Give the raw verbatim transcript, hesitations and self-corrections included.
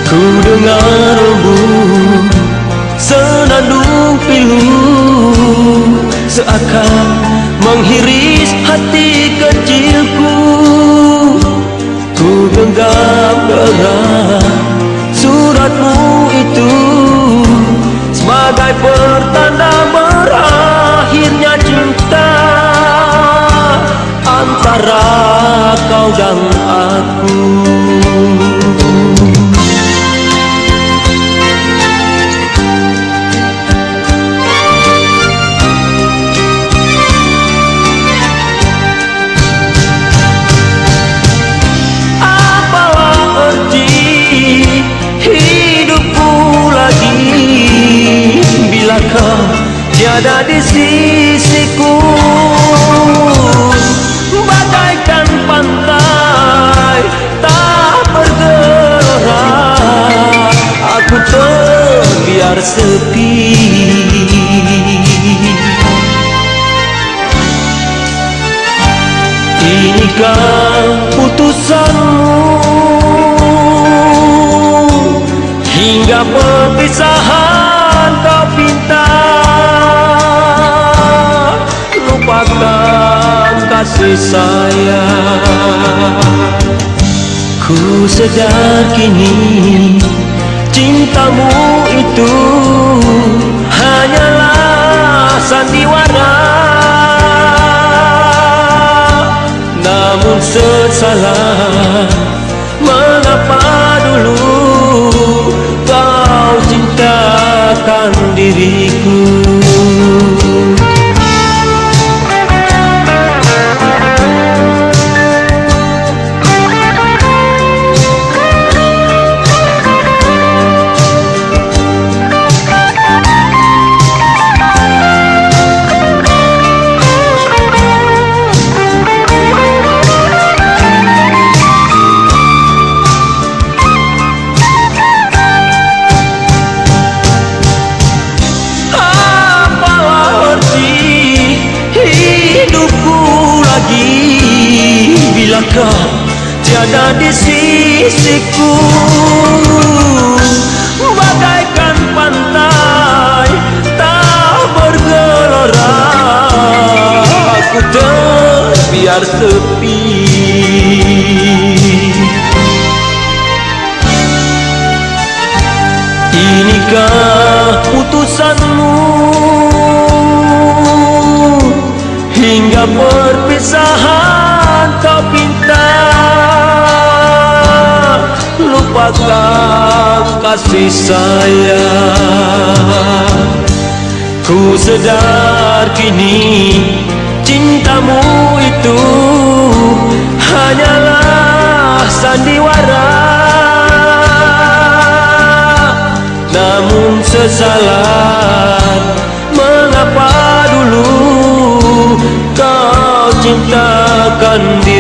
Ku dengar embun senandung pilu, seakan menghiris hati kecilku. Ku genggam erat suratmu itu sebagai pertanda berakhirnya cinta antara kau dan aku. Apalah erti hidupku lagi bila kau tiada di sisiku? Bagaikan pantai tak bergelora, aku terbiar sepi. Inikah putusanmu hingga perpisahan kau pinta? Lupakan kasih sayang. Ku sadar kini cintamu itu hanyalah sandiwara. Namun sesalah, mengapa dulu kau cintakan diriku? Apalah arti hidupku lagi bila kau tiada di sisiku? Bagaikan pantai tak bergelora, aku terbiar sepi. Inikah putusanmu hingga perpisahan kau pinta? Lupakan kasih sayang. Ku sadar kini cintamu itu hanyalah sandiwara. Namun sesalah, mengapa dulu kau cintakan diriku?